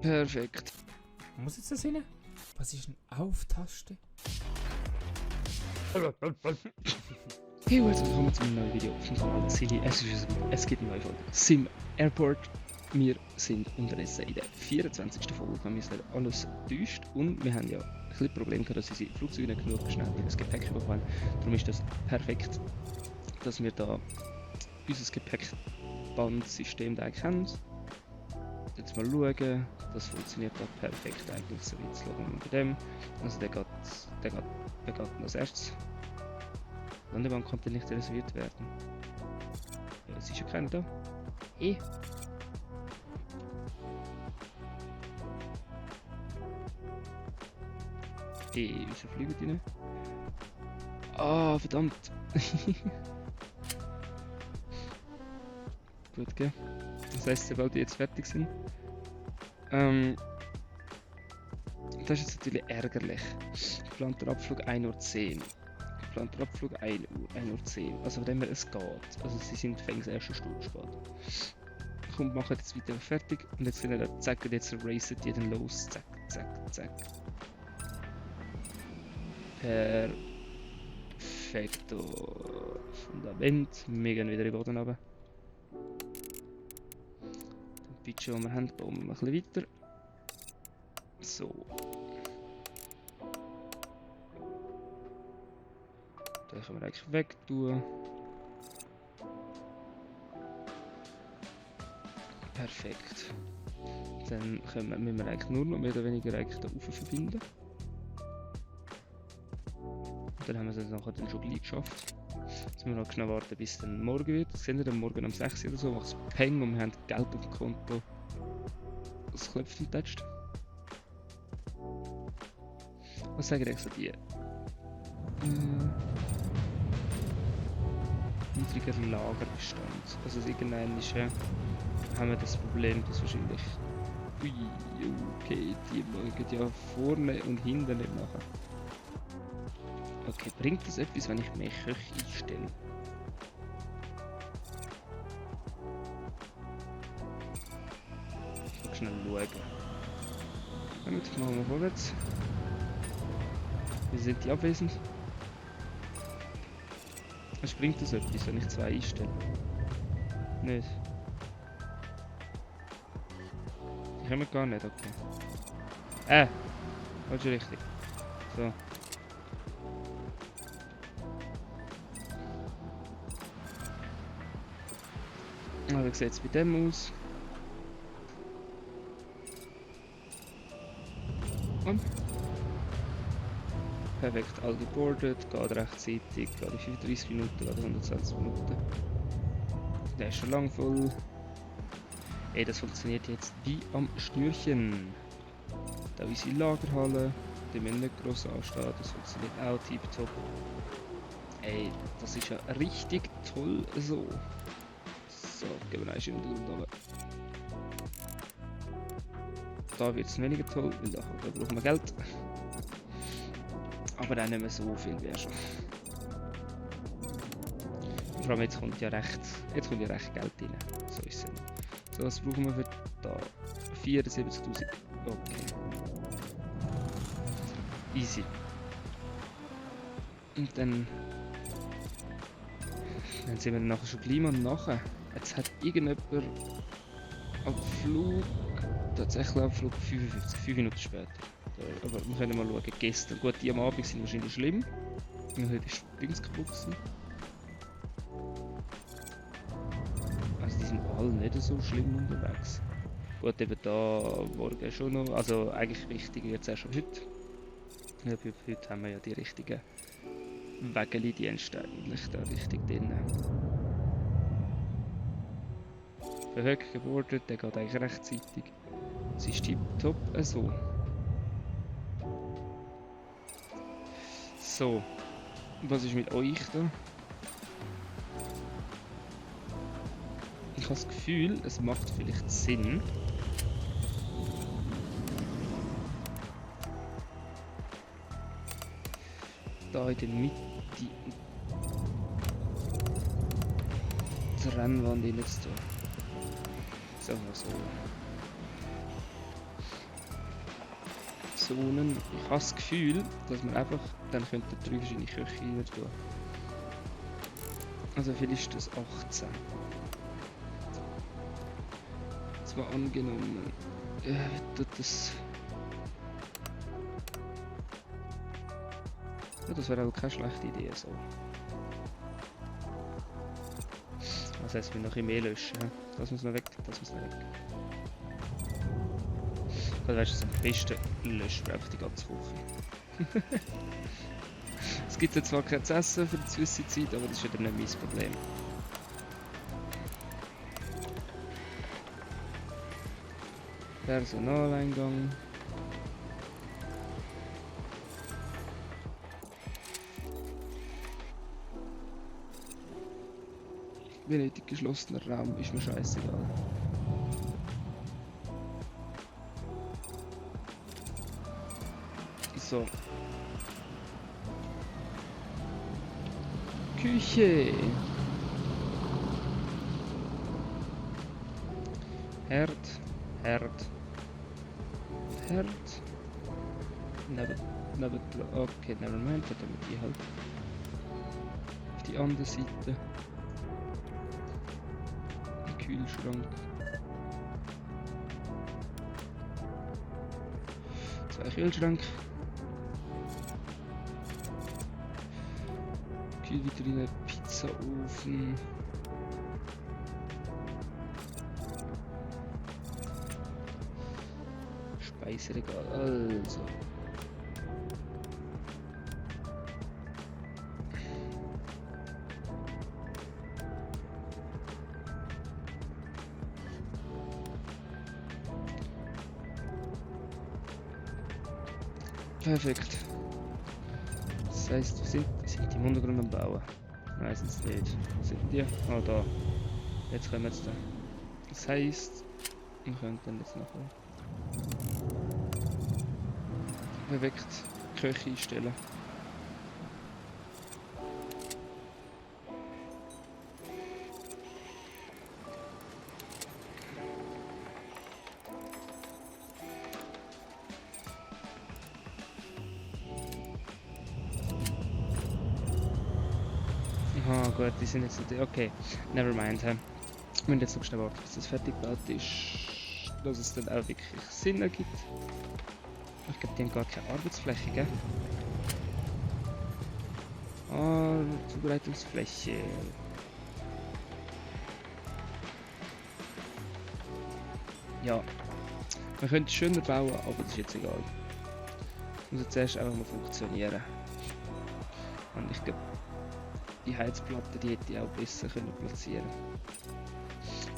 Perfekt. Muss jetzt das rein? Was ist eine Auf-Taste? Hey, herzlich willkommen zu einem neuen Video auf dem Kanal Silly. Es gibt eine neue Folge Sim Airport. Wir sind unterdessen in der 24. Folge, wenn mich nicht alles täuscht. Und wir haben ja ein bisschen Problem gehabt, dass unsere Flugzeuge nicht genug schnell das Gepäck bekommen. Darum ist das perfekt, dass wir da unser Gepäckbandsystem da eigentlich haben. Jetzt mal schauen, das funktioniert da perfekt eigentlich. So, jetzt schauen wir mal bei dem. Also der geht als erstes. Landebahn konnte nicht reserviert werden. Ja, es ist ja keiner da. Hey. Hey, wieso fliegen die nicht? Ah, verdammt. Gut, gell? Das heisst, sobald die jetzt fertig sind. Das ist jetzt natürlich ärgerlich. Geplanter Abflug 1:10 Uhr. Geplanter Abflug 1:10 Uhr. Also von dem her, es geht. Also sie sind fängs erst eine Stunde spät. Kommt, machen jetzt wieder fertig. Und jetzt sind wir zack, und jetzt racen die dann los. Zack, zack, zack. Perfekto. Fundament. Wir gehen wieder in den Boden runter. Den Budget, den wir haben, bauen wir mal ein bisschen weiter. So. Den können wir eigentlich weg tun. Perfekt. Dann müssen wir eigentlich nur noch mehr oder weniger eigentlich da rauf verbinden. Und dann haben wir es nachher dann schon gleich geschafft. Jetzt müssen wir noch schnell warten, bis dann morgen wird. Sehen wir dann morgen um 6 Uhr oder so, macht es Peng und wir haben Geld auf dem Konto. Das klopft und tätscht. Was sagen ich so die? Niedriger Lagerbestand. Also irgendwann ist, haben wir das Problem, dass wahrscheinlich. Ui, okay, die mögen ja vorne und hinten nicht machen. Okay, bringt das etwas, wenn ich mehr Köche einstelle? Ich muss schnell schauen. Damit machen wir vorwärts. Wie sind die abwesend? Was bringt das etwas, wenn ich 2 einstelle? Nicht. Die kommen gar nicht, okay. Falsche Richtung. So. Aber wie sieht es bei dem aus? Und? Perfekt, all geboardet, geht rechtzeitig, geht in 35 Minuten, geht 120 Minuten. Der ist schon lang voll. Ey, das funktioniert jetzt wie am Schnürchen. Da ist die Lagerhalle, die müssen nicht gross anstehen, das funktioniert auch tiptop. Ey, das ist ja richtig toll so. So, geben wir eine Stunde runter. Da wird es weniger toll, weil da brauchen wir Geld. Aber auch nicht mehr so viel wie schon. Vor allem jetzt kommt ja recht Geld rein. So ist es. So, was brauchen wir für da? 74.000. Okay. Easy. Und dann sind wir nachher schon gleich mal nachher. Jetzt hat irgendjemand am Flug, tatsächlich am Flug 5 Minuten später. Aber wir können mal schauen, gestern. Gut, die am Abend sind wahrscheinlich schlimm. Heute ist Dings kaputt gewesen. Also die sind alle nicht so schlimm unterwegs. Gut, eben da morgen schon noch. Also eigentlich wichtig wird es erst schon heute. Ja, heute haben wir ja die richtigen Wägeli-Dienste eigentlich da richtig drin. Verhöckt gebordet, der geht eigentlich rechtzeitig. Es ist tipptopp so. So, was ist mit euch da? Ich habe das Gefühl, es macht vielleicht Sinn. Da in der Mitte die Rennwand rein zu tun. So. Zonen. Ich habe das Gefühl, dass man einfach dann könnte 3 verschiedene Köche rein tun. Also vielleicht ist das 18. Zwar angenommen, tut das. Ja, das wäre auch keine schlechte Idee so. Das heißt, wir noch ein mehr löschen. Ja? Das muss noch weg, das muss noch weg. Das weißt du, am besten löschen wir einfach die ganze Woche. Es gibt ja zwar kein Essen für die Zwischenzeit, aber das ist wieder nicht mein Problem. Personaleingang. Benötigt geschlossener Raum, ist mir scheißegal. So. Küche. Herd. Okay, nevermind, dann tun wir die halt auf die andere Seite. Ein Kühlschrank. 2 Kühlschränke. Kühlvitrine, Pizzaofen. Speiseregal, also. Perfekt. Das heisst, sind die im Untergrund am Bauen? Nein, sind es nicht. Sind die? Ah, da. Jetzt kommen wir jetzt da. Das heisst, wir können dann jetzt nachher. Perfekt. Köche einstellen. Aha, gut, die sind jetzt nicht. Okay, nevermind. Wir müssen jetzt noch schnell warten, bis das fertig gebaut ist. Dass es dann auch wirklich Sinn ergibt. Ich glaube, die haben gar keine Arbeitsfläche, gell? Ah, Zubereitungsfläche. Ja, man könnte es schöner bauen, aber das ist jetzt egal. Es muss jetzt erst einfach mal funktionieren. Und ich glaube, die Heizplatte, die hätte ich auch besser können platzieren.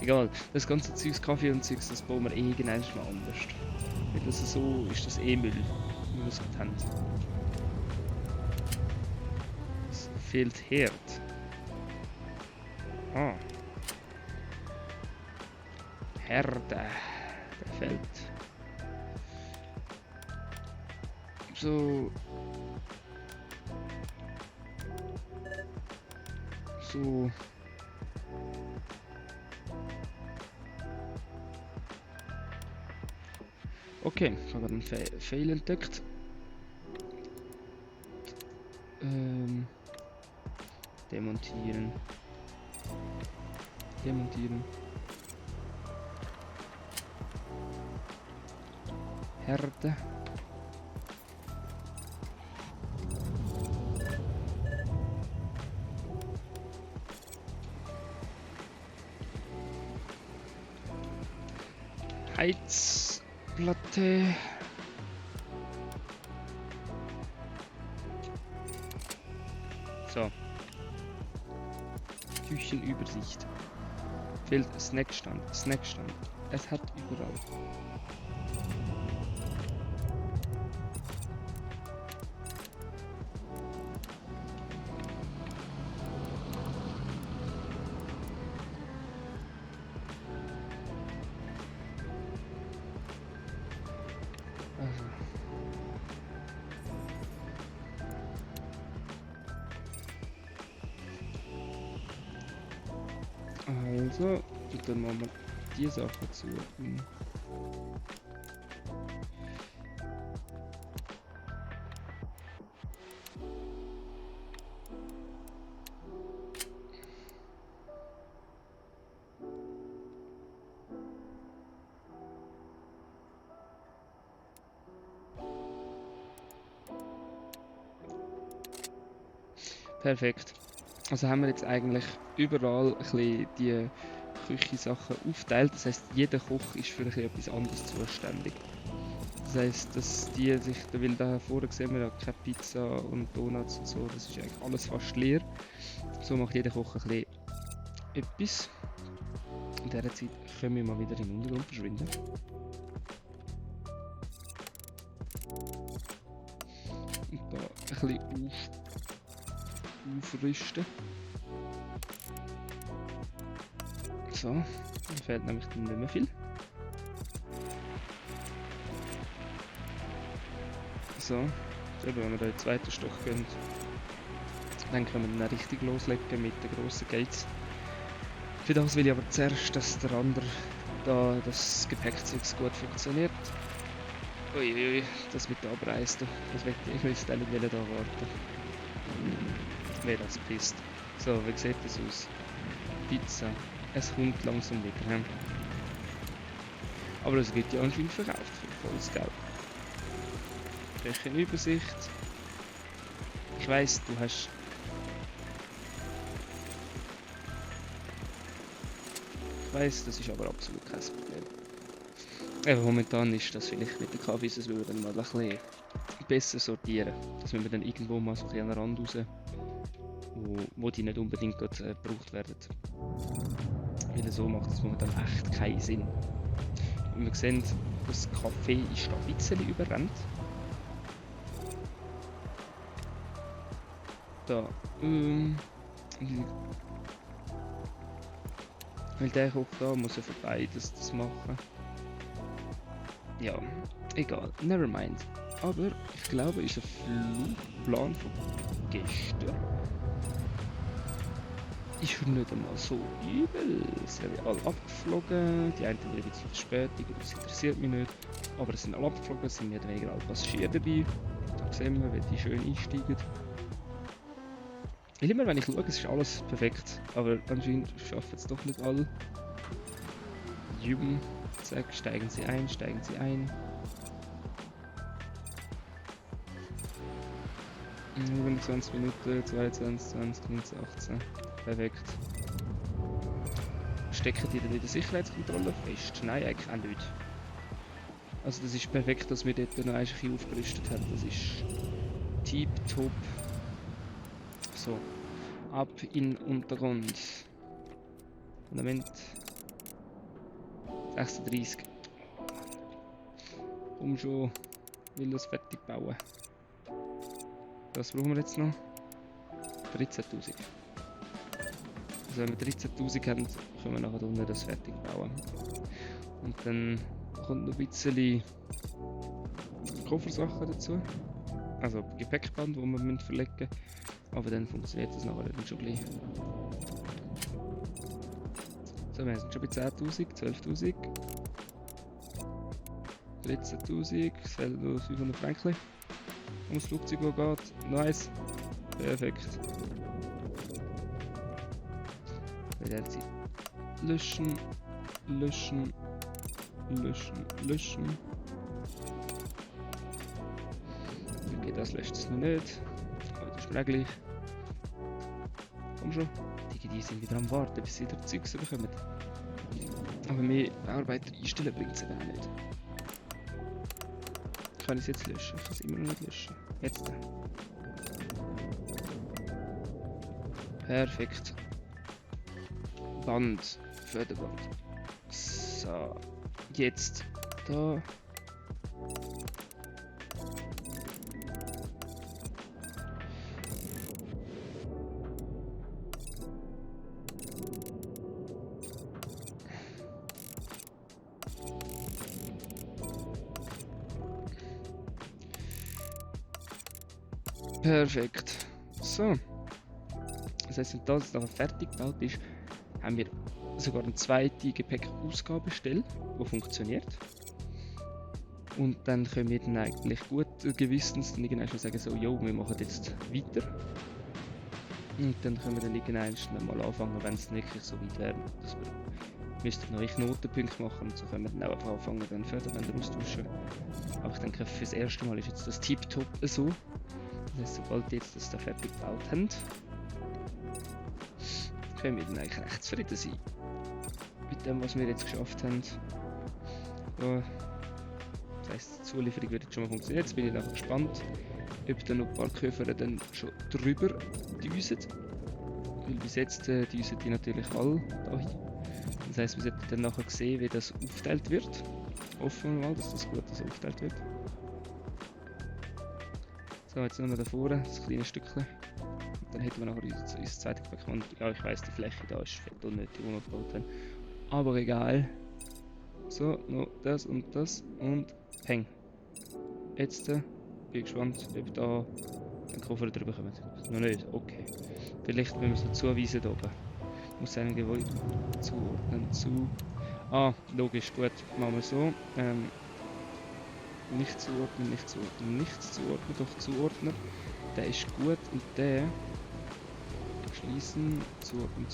Egal, das ganze Zeugs, Kaffee und Zeugs, das bauen wir eh irgendwann mal anders. Weil das so ist das eh Müll, wie wir es gerade haben. Es fehlt Herd. Ah. Herde. Der fehlt. So. So. Okay, ich habe einen Fail entdeckt. Demontieren. Herde. Heizplatte. So. Küchenübersicht. Fehlt Snackstand. Es hat überall. Also, dann machen wir die Sache zu. Perfekt. Also haben wir jetzt eigentlich überall ein bisschen die Küchensachen aufgeteilt. Das heisst, jeder Koch ist für ein bisschen etwas anderes zuständig. Das heisst, dass die sich, weil da vorne sehen wir ja keine Pizza und Donuts und so, das ist eigentlich alles fast leer. So macht jeder Koch ein bisschen etwas. In dieser Zeit können wir mal wieder in den Untergrund verschwinden. Und da ein bisschen aufrüsten. So, dann fehlt nämlich dann nicht mehr viel. So, eben, wenn wir da in den zweiten Stock gehen, dann können wir dann richtig loslegen mit den grossen Gates. Für das will ich aber zuerst, dass der andere da das Gepäckzeug gut funktioniert. Uiuiui, das mit der Abreise, das will ich will es dann nicht da warten. Wer das pisst. So, wie sieht das aus? Pizza. Es kommt langsam wieder. Aber es wird ja anscheinend verkauft für volles Geld. Eine Übersicht. Ich weiss, du hast... Ich weiss, das ist aber absolut kein Problem. Eben, momentan ist das vielleicht mit den Kaffees, das wir dann mal ein bisschen besser sortieren. Dass wir dann irgendwo mal so ein bisschen an den Rand raus, wo die nicht unbedingt gebraucht werden. Weil so macht es momentan echt keinen Sinn. Und wir sehen, das Kaffee ist da ein bisschen überrannt. Da. Weil der Koch da muss ja für beides machen. Ja, egal, nevermind. Aber ich glaube, ist ein Flugplan von gestern. Ist nicht einmal so übel. Sie sind alle abgeflogen. Die einen wieder ein bisschen Verspätung, das interessiert mich nicht. Aber es sind alle abgeflogen, es sind mehr oder weniger alle Passagiere dabei. Da sehen wir, wie die schön einsteigen. Immer wenn ich schaue, es ist alles perfekt. Aber anscheinend schaffen es doch nicht alle. Jubel. Zack, steigen Sie ein, steigen Sie ein. 25 Minuten, 22, 20, 19, 18. Perfekt. Stecken die dann in der Sicherheitskontrolle fest? Nein, eigentlich auch nicht. Also das ist perfekt, dass wir dort noch ein bisschen aufgerüstet haben. Das ist tipptopp. So, ab in den Untergrund. Fundament 36. Um schon, will das fertig bauen. Was brauchen wir jetzt noch? 13.000. Also wenn wir 13.000 haben, können wir nachher unten das fertig bauen. Und dann kommt noch ein bisschen Koffersachen dazu. Also Gepäckband, wo wir verlegen müssen. Aber dann funktioniert das nachher dann schon gleich. So, wir sind schon bei 10.000, 12.000. 13.000, es fehlen nur 500 Franken. Ums Flugzeug, wo geht. Nice. Perfekt. Bei der Zeit. Löschen. Löschen. Löschen. Löschen. Okay, das löscht es noch nicht. Aber das ist mir auch gleich. Komm schon. Die sind wieder am Warten, bis sie wieder Zeugs bekommen. Aber mehr Arbeit einstellen bringt es auch nicht. Kann ich es jetzt löschen? Ich kann es immer noch nicht löschen. Jetzt. Perfekt. Band. Förderband. So. Jetzt. Da. Perfekt. So. Das heisst, wenn das nachher fertig gebaut ist, haben wir sogar eine zweite Gepäckausgabestelle, die funktioniert. Und dann können wir dann eigentlich gut gewissens dann irgendwann schon sagen, so, jo, wir machen jetzt weiter. Und dann können wir dann irgendwann mal anfangen, wenn es wirklich so weit wäre, dass wir neue Knotenpunkte machen und so können wir dann auch einfach anfangen, dann Förderbänder austauschen. Aber ich denke, fürs erste Mal ist jetzt das Tipptopp so. Das heisst, sobald jetzt das da fertig gebaut haben, können wir dann eigentlich recht zufrieden sein. Mit dem, was wir jetzt geschafft haben. Ja, das heisst, die Zulieferung wird jetzt schon mal funktionieren. Jetzt bin ich einfach gespannt, ob dann noch ein paar Köfer dann schon drüber düsen. Weil bis jetzt düsen die natürlich alle dahin. Das heisst, wir sollten dann nachher sehen, wie das aufgeteilt wird. Hoffen wir mal, dass das gut so aufgeteilt wird. So, jetzt nur noch da vorne, das kleine Stückchen. Dann hätten wir nachher unser zweites Gepäck. Und ja, ich weiss, die Fläche da ist fett unnötig, die wir gebaut haben. Aber egal. So, noch das und peng. Jetzt bin ich gespannt, ob da ein Koffer drüber kommt. Noch nicht, okay. Vielleicht müssen wir es noch zuweisen hier oben. Ich muss sagen, zuordnen zu. Ah, logisch, gut, machen wir so. Nicht zuordnen, nichts zuordnen, doch zuordnen. Der ist gut und der schließen, zuordnen.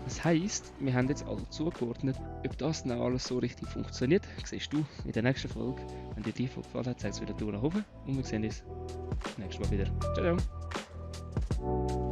Das heisst, wir haben jetzt alle zugeordnet. Ob das dann alles so richtig funktioniert, siehst du in der nächsten Folge. Wenn dir die Folge gefallen hat, zeig es wieder durch nach oben und wir sehen uns nächstes Mal wieder. Ciao, ciao!